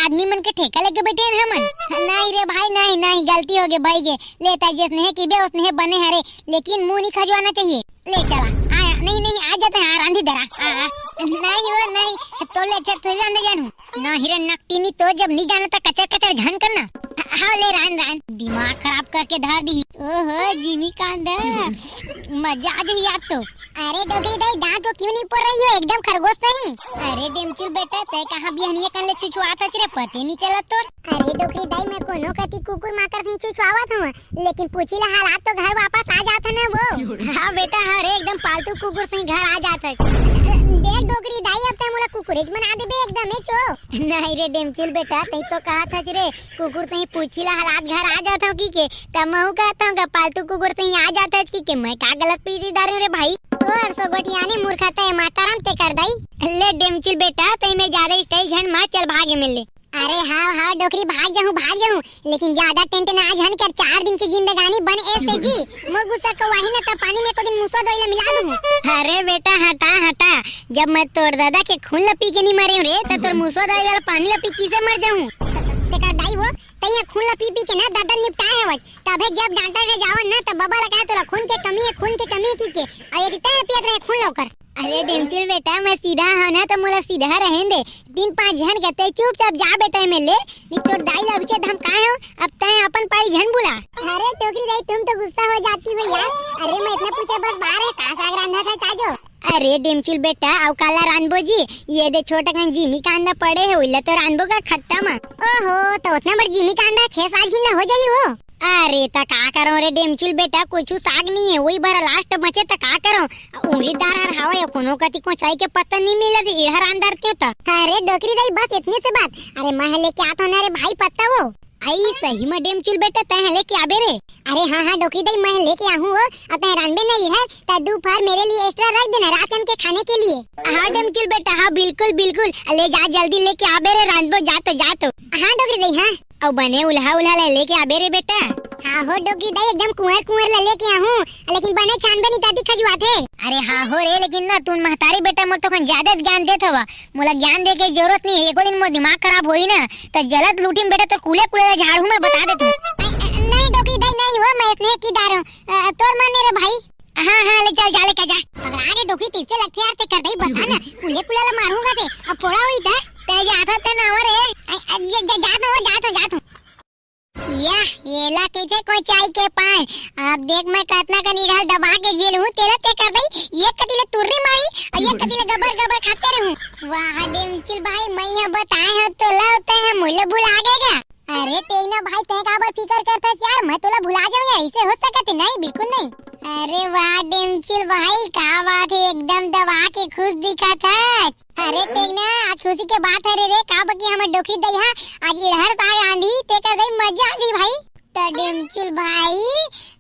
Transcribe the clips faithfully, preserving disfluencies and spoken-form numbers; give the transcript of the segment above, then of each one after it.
आदमी मन के ठेका लेके बैठे हन हमन। नहीं रे भाई, नहीं, नहीं, गलती हो गे, भाई गे। ले, तैं जइसने हे किबे, ओसने हे बने हरे, लेकिन मुंह नहीं खजुआना चाहिए। ले चला, आया, नहीं, नहीं, आ जाते हैं, हाँ, रांधी दरा, आ, आ। नहीं वो, नहीं, तो ले अच्छा, तू रांधे जानू। नहीं रे नकटीनी, तो जब नहीं जाना तो कचर कचर झन करना। हाँ, ले रान, रान, दिमाग खराब करके धर दी। ओहो, जिमी कांदा, मजा आ जाही आज तो। अरे डोकरी दाई, दांत को क्यों नहीं पड़ रही हो, एकदम खरगोश नहीं। अरे डेमचुल बेटा, तैं कहाँ बिहनिया कन ले छुछुआत हच रे, पते नहीं चलत तोर। अरे डोकरी दाई, मैं कोनो कती कुकुर माकर से छुछुआवत हूँ, लेकिन पूछी ला हालात तो घर वापस आ जात है ना वो। हाँ बेटा, हाँ रे, एकदम पालतू कुकुर से ही घर आ जात है। देख डोकरी दाई, अब तैं मोला कुकुरेज बना देबे एकदम, ए चो। नहीं रे डेमचुल बेटा, तैं तो कहत हच रे, कुकुर से ही पूछी ला हालात घर आ जात हूँ की के, तब महू कहत हूँ का पालतू कुकुर से ही आ जात हच की के, मैं का गलत पीढ़ी डारे रे भाई। तोर सो गोठियानी मूर्खता है माताराम ते कर दई। ले डेमचुल बेटा, तैं में ज्यादा स्टाइल झन मार, चल भागे मिल ले। अरे हाँ, हाँ, डोकरी भाग जाहूँ, भाग जाहूँ, लेकिन ज्यादा टेंट ना झन कर, चार दिन की जिंदगानी बन ऐसे जी। मोर गुस्सा को वाही न त पानी में को दिन मुसवा दवाई ला मिला दूँ। अरे बेटा हटा, हटा, जब मैं तोर दादा के खून ला पी के नहीं मरे हूँ रे, त तोर मुसवा दवाई वाला पानी ला पी किसे मर जाऊँ? तेकर दाई वो, तैं ये खून ला पी पी के ना दादा निपटाए हवच, तभे जब डॉक्टर के जावन ना त बाबा ला कहे तोला खून के कमी है, खून के कमी है की के, और ये तैं पियत रहे खून ला ओकर। अरे डेमचुल बेटा, मैं सीधा हूँ ना, तो मोला सीधा रहन दे। तीन पांच झन कहते, चुपचाप जा बेटा एमे ले, नहीं तोर दाई ला अभिचे धमकाए हो, अब तैं अपन पारी झन बुला। अरे डोकरी दाई, तुम तो गुस्सा हो जाती हो यार। अरे मैं इतना पूछा बस बार है, का साग रांधा था चाजो? अरे डेमचुल बेटा, अउ काला रांधबो जी, ये दे छोटा कन जिमी कांदा पड़े है, उइला तो रांधबो का खट्टा मा। ओहो, तो उतना बड़ जिमी कांदा छह सात झिन ला हो जाई हो। अरे त का करो रे डेमचुल बेटा, कुछ साग नहीं है, वही भरा लास्ट बचे त का करो? उंगलीदार हर हवा या कोनो कती कोचाई के पत्ता नहीं मिलत, इहर अंदर के त। अरे डोकरी दाई, बस इतने से बात। अरे मैं लेके आत हूँ ना रे भाई पत्ता वो। आई सही में डेमचुल बेटा, तैं लेके आबे रे। अरे हाँ हाँ डोकरी दाई, मैं लेके आहूँ वो। अब तैं रांधबे नहीं है त दो फर मेरे लिए एक्स्ट्रा रख देना रात के खाने के लिए। हाँ डेमचुल बेटा, हाँ बिल्कुल बिल्कुल, ले जा जल्दी लेके आबे रे, रांधबो जा तो, जा तो। हाँ डोकरी दाई, हाँ। अउ बने उल्हा उल्हा ले लेके आबे रे बेटा। हाँ हो डोकरी दाई, एकदम कुंवर कुंवर ले लेके आहूँ, लेकिन बने छानबे नहीं ताती खजुआथे। अरे हाँ हो रे, लेकिन ना तुम महतारी बेटा मोर तो खन ज्यादा ज्ञान देत हवा। मोला ज्ञान दे के जरूरत नहीं है, एको दिन मोर दिमाग खराब होई ना, तो जलत लूटिम बेटा, तो कूले कूले झाड़ू मैं बता दे तू। नहीं डोकरी दाई नहीं हो, मैं इसने की दारू, तोर मन रे भाई। हाँ हाँ, ले चल जा, लेके जा। अब आगे डोकरी तीसरे लगते यार, ते कर दई बता ना, कुले कुला ला मारूंगा ते, अब फोड़ा हुई था। ते जात हस ते ना रे। जा, जा, जा तो, जा तो, जा तो। या, ये ला कहिथे कोई चाय के पान। अब देख मैं कतना का निढाल दबा के जेल हूँ, तेला ते कर दई, ये कतिले तुर्री मारी, और ये कतिले गबर गबर खाते रहूँ। वाह, डेमचिल भाई, मैं यहाँ बताए हूँ तो ला होता है, मुझे भुला गएगा। अरे टेंगना भाई, तैं काबर फिकर करथस यार? मैं तोला भुला जाऊं यार, इसे हो सकत है? नहीं, बिल्कुल नहीं। अरे वाह डेमचिल भाई, का बात है, एकदम दबा के खुश दिखत हस। अरे टेंगना, आज खुशी के बात है रे, रे का बकी हमर डोकरी दई हा आज इड़हर साग रांधी, ते कर दई मजा आ गई भाई। तो डेमचिल भाई,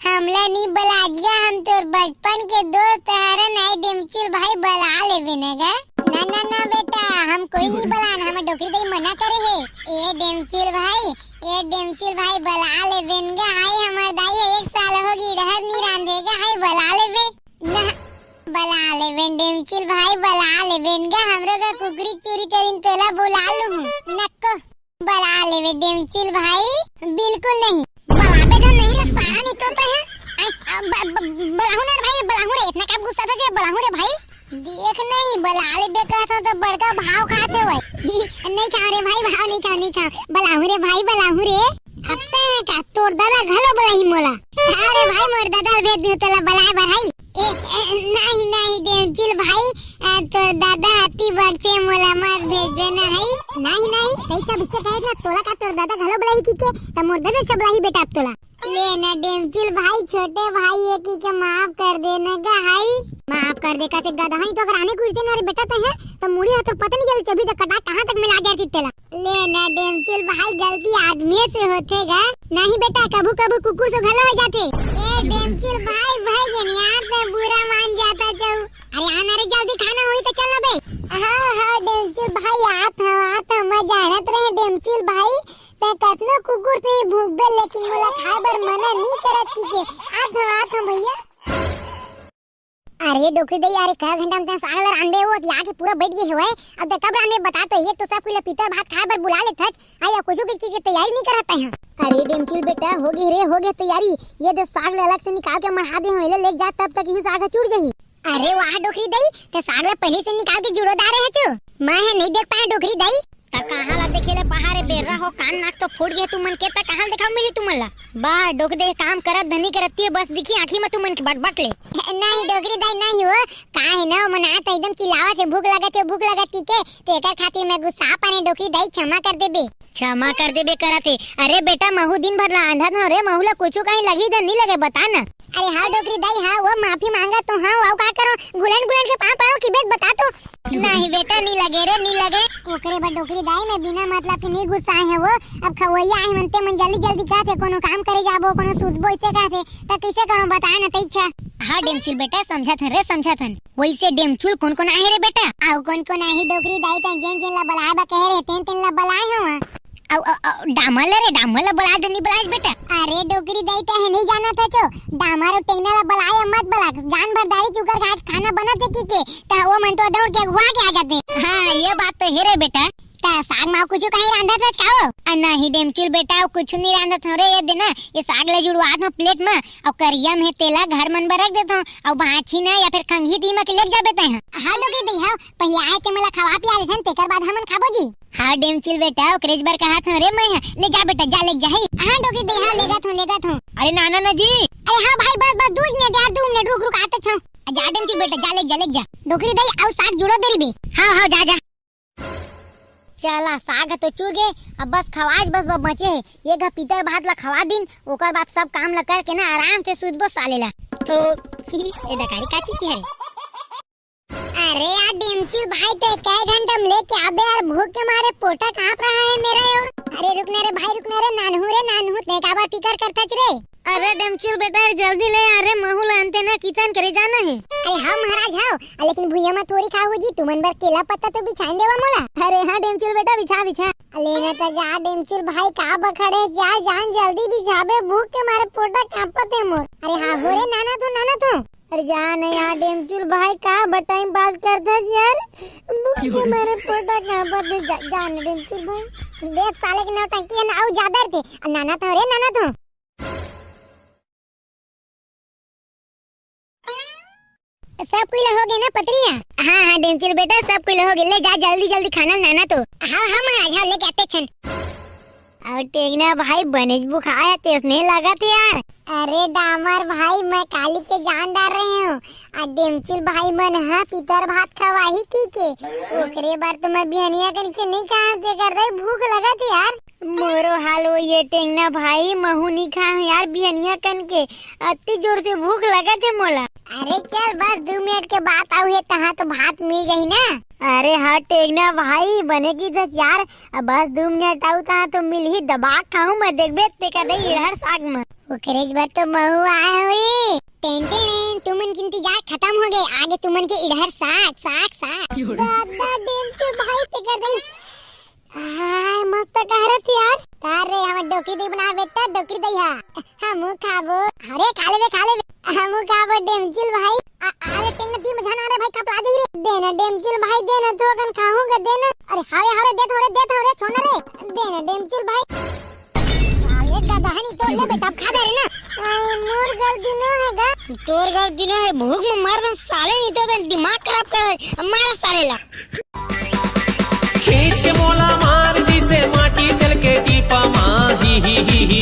हमला नी बलाजिया, हम तोर बचपन के दोस्त हरन। आई डेमचिल भाई, बला लेबे न गा। ना ना ना बेटा, हम कोई नी बलान, हमर डोकरी दई मना करे हे। ए डेमचिल भाई, ए डेमचिल भाई, बला लेबे न गा। हाय हमर दाई हे, एक साल हो गई इड़हर नी रांधे गा। हाय बला लेबे ना, बला लेबे डेमचिल भाई, बला लेबे न गा। हमरो का कुकरी चूरी तेरिन तोला बुला लूं हूं। नक्को बला लेबे डेमचिल भाई, बिल्कुल नहीं। बलाबे तो नहीं रे सारा, नहीं तो तो है। आई, आ, ब-, ब-, बलाहू ना रे भाई, बलाहू रे, इतना कब गुस्सा था जे बलाहू रे भाई? देख नहीं, बला लेबे कहत हो तो बड़का भाव खात है भाई। नहीं खाओ रे भाई, भाव नहीं खाओ, नहीं खाओ। बलाहू रे भाई, बलाहू रे। अब तो है का, तोर दादा घलो बलाही मोला। अरे भाई, मोर दादा भेज दियो तोला बलाए बर हाई। ए, ए, नहीं, नहीं, डेमचिल भाई, आ, तोर दादा हती बगते मोला मत भेज देना है। नहीं, नहीं, तई सब इच्छा कहे ना, तोला का तोर दादा घलो बलाही की के, त मोर दादा सब बलाही बेटा अब तोला। ले ना डेमचिल भाई, छोटे भाई ये की के माफ कर देना का हाई। माफ कर दे कहते गधा ही तो अगर आने कुछ देना रे बेटा तय है, तो मुड़ी हाथ पता नहीं चल चबी तक कटा कहाँ तक मिला जाती तेला। ले ना डेमचिल भाई, गलती आदमी से होथे गा। नहीं बेटा, कभू कभू कुकुर से घलो हो जाथे। ए डेमचिल भाई, भाई ये नहीं आते बुरा मान जाता जाऊ। अरे आना रे, जल्दी खाना होई तो चल ना बे। हाँ हाँ डेमचिल भाई, आत हूँ, आत हूँ, मैं जानत रहे डेमचिल भाई, ते कतनो कुकुर से ही भूखबे लेकिन मोला खाए बर मना नहीं करत की के। आत हूँ, आत हूँ भैया। अरे डोकरी दई, अरे कै घंटा में तैं साग ल रांधे हो, या के पूरा बैठ गे हवय। अब तैं कब रांधे बता तो, ये तो सब कुछ ल पितर भात खाए बर बुला लेथच, अउ या कुछु किच के तैयारी नहीं करत है। अरे डेमचुल बेटा, हो गे रे, हो गे तैयारी। ये दे साग ल अलग से निकाल के मढ़ा दे हंव, एला लेके जा, तब तक इहू साग ह चुड़ जाही। अरे वाह डोकरी दई, तैं साग ल पहले से निकाल के जुड़ो डारे हच। मैं ह नहीं देख पाए डोकरी दई। त कहाँ ला देखे ले पहारे बेर्रा हो, कान नाक तो फूट गे तुमन के, त कहाँ देखाव मिली तुमन ला? बा, डोकरी दई काम करत धनी करत तिये बस दिखी आँखी म तुमन के बट बट ले। नहीं डोकरी दई नहीं हो, का है ना, मन आ त एकदम चिल्लावत हे, भूख लगत हे, भूख लगत हे के, तेकर खातिर मैं गुस्सा पाने डोकरी दई, क्षमा कर देबे। क्षमा कर देबे करत हे। अरे बेटा, महू दिन भर ला आंधत हंव रे, महू ला कुछु कहीं लगही धन नहीं लगे, बता ना। अरे हाँ डोकरी दई, हाँ वो माफी मांगा तो हाँ, वो का करो, गुलन गुलन के पाँव परो कि बेट बता तो। नहीं बेटा, नहीं लगे रे, नहीं लगे। ओकरे बर डोकरी दई, मैं बिना मतलब के नहीं गुस्सा है वो। अब खवैया आए मनते मन जल्दी जल्दी कहते कोनो काम करे जाबो, कोनो सुतबो इसे कहते, त कैसे करो बता ना तैं इच्छा। हाँ डेमचुल बेटा, समझत हन रे, समझत हन। वैसे डेमचुल कोन कोन आहे रे बेटा? अउ कोन कोन आहे डोकरी दई, तैं जेन जेन ला बलाए बा कहे रे, तेन तेन ला बलाए हंव। अउ, अउ, अउ, डामर ले रे, डामर ला बलाए धनी बलाए बेटा। अरे डोकरी दई, तैं ह नहीं जानत हच, डामर अउ टेंगना ला बलाए मत बला, जान भर दारी चुकर घास खाना बनत हे की के, त वो मन तो दौड़ के हुआ के आ जाते। हाँ, ये बात तो हे रे बेटा। त साग मा कुछु कहीं रांधत हच का वो? आ, नहीं डेमचुल बेटा, वो कुछु नहीं रांधत हंव रे, ये देना, ये साग ले जुड़वात हंव प्लेट मा, अउ करिया में तेला घर मन बर रख देत हंव, अउ बाछी ना या फिर खंगी दी मा के लेके जाबे तैं ह। हाँ डोकरी दई, हाँ, पहले आए के मला खवा पिया लेथन, तेकर बाद हमन खाबो जी। हाँ डेमचुल बेटा, ओकरेच बर कहत हंव रे मैं ह। ले जा बेटा, जा ले जा ही। हाँ डोकरी दई, हाँ लेगत हंव, लेगत हंव। अरे नाना ना जी। अरे हाँ भाई, बस बस दू मिनट यार, दू मिनट रुक रुक, आते छो। जा डेमचुल बेटा, जा ले जा ले जा। डोकरी दई, अउ साग जुड़ो दे रही बे। हाँ हाँ, जा जा। चला साग तो चुर गे, अब बस खवाज बस बस बचे हे। ये घ पितर भात ला खवा दिन, ओकर बाद सब काम ला करके ना आराम से सुतबो साले ला। तो ए डकारी का चीज हे? अरे यार डेमचुल भाई, तो एक घंटा में लेके आबे यार, भूख के मारे पोटा कांप रहा है मेरा यार। अरे रुक ना रे भाई, रुक ना रे, नानहू रे नानहू, तैं काबर फिकर करथच रे? अरे डेमचुल बेटा, जल्दी ले आ रे, महू ला अंते ना कितन करे जाना है। अरे हाँ महाराज हाँ, लेकिन भुइया में थोड़ी खा हो जी, तुमन बर केला पत्ता तो बिछाइन देवा मोला। अरे हाँ डेमचुल बेटा, बिछा बिछा। लेना तो जा डेमचुल भाई, का बखड़े जा, जान जल्दी बिछाबे, भूख के मारे पोटा कांपत है मोर। अरे हाँ हो रे नाना तू, नाना तू। अरे जा न यार डेमचुल भाई, का ब टाइम पास करथस यार, भूख के मारे पोटा कांपत हे। जा, जा न डेमचुल भाई। देख साले के नौटंकी है ना, अउ ज्यादा रहते। नाना तो रे, नाना तो। सब कुछ हो गए ना पतरिया? हाँ हाँ डेमचुल बेटा, सब कुछ हो गए। ले जा जल्दी जल्दी खाना लाना तो। हाँ हाँ महाराज, हाँ लेके आते छन। अउ टेंगना भाई बनेच भुखाय हे, तेसने लगत हे यार। अरे डामर भाई, मैं काली के जान डार रहे हंव। आ डेमचुल भाई मन ह पितर भात खवाही की के, ओकरे बर तो मैं बिहनिया कन के नहीं कहा, तेकर दई भूख लगत हे यार। मोरो हाल वही हे टेंगना भाई, महू नहीं खाए हंव यार बिहनिया कन के, अति जोर से भूख लगत हे मोला। अरे चल बस दू मिनट के बात अउ हे, तहाँ तो भात मिल जाही ना। अरे हाँ टेंगना भाई, बने किथस यार, अब बस दू मिनट अउ तहाँ तो मिलही, दबा खाहूँ मैं, देखबे तेकर दई इड़हर साग म। ओकरेच बर तो महू आए हंव रे। टेन टेन, तुमन के इंतजार खत्म हो गए, आगे तुमन के इड़हर साग, साग, साग। दादा डेमचुल भाई तेकर दई। हाय, मस्त कहरत यार। का रे, हमर डोकरी दई बना बेटा, डोकरी दई हा। हमू खाबो। अरे, खा लेबे, खा लेबे। हमू खाबो डेमचुल भाई। आ, अरे, टेंगना दी मझा ना रे भाई, खपला जाही रे। देना डेमचुल भाई, देना, थोकन खाहूँ का, देना। अरे, हावे, हावे, देत हंव रे, देत हंव रे, छोड़ ना रे। देना डेमचुल भाई। अरे, गदहनी तो ले बेटा, खा दे रे ना। आई, मोर गलती नो हे गा। तोर गलती नो हे, भूख में मर दन साले, नहीं तो तन दिमाग खराब कर, मारा साले ला। खींच के मोला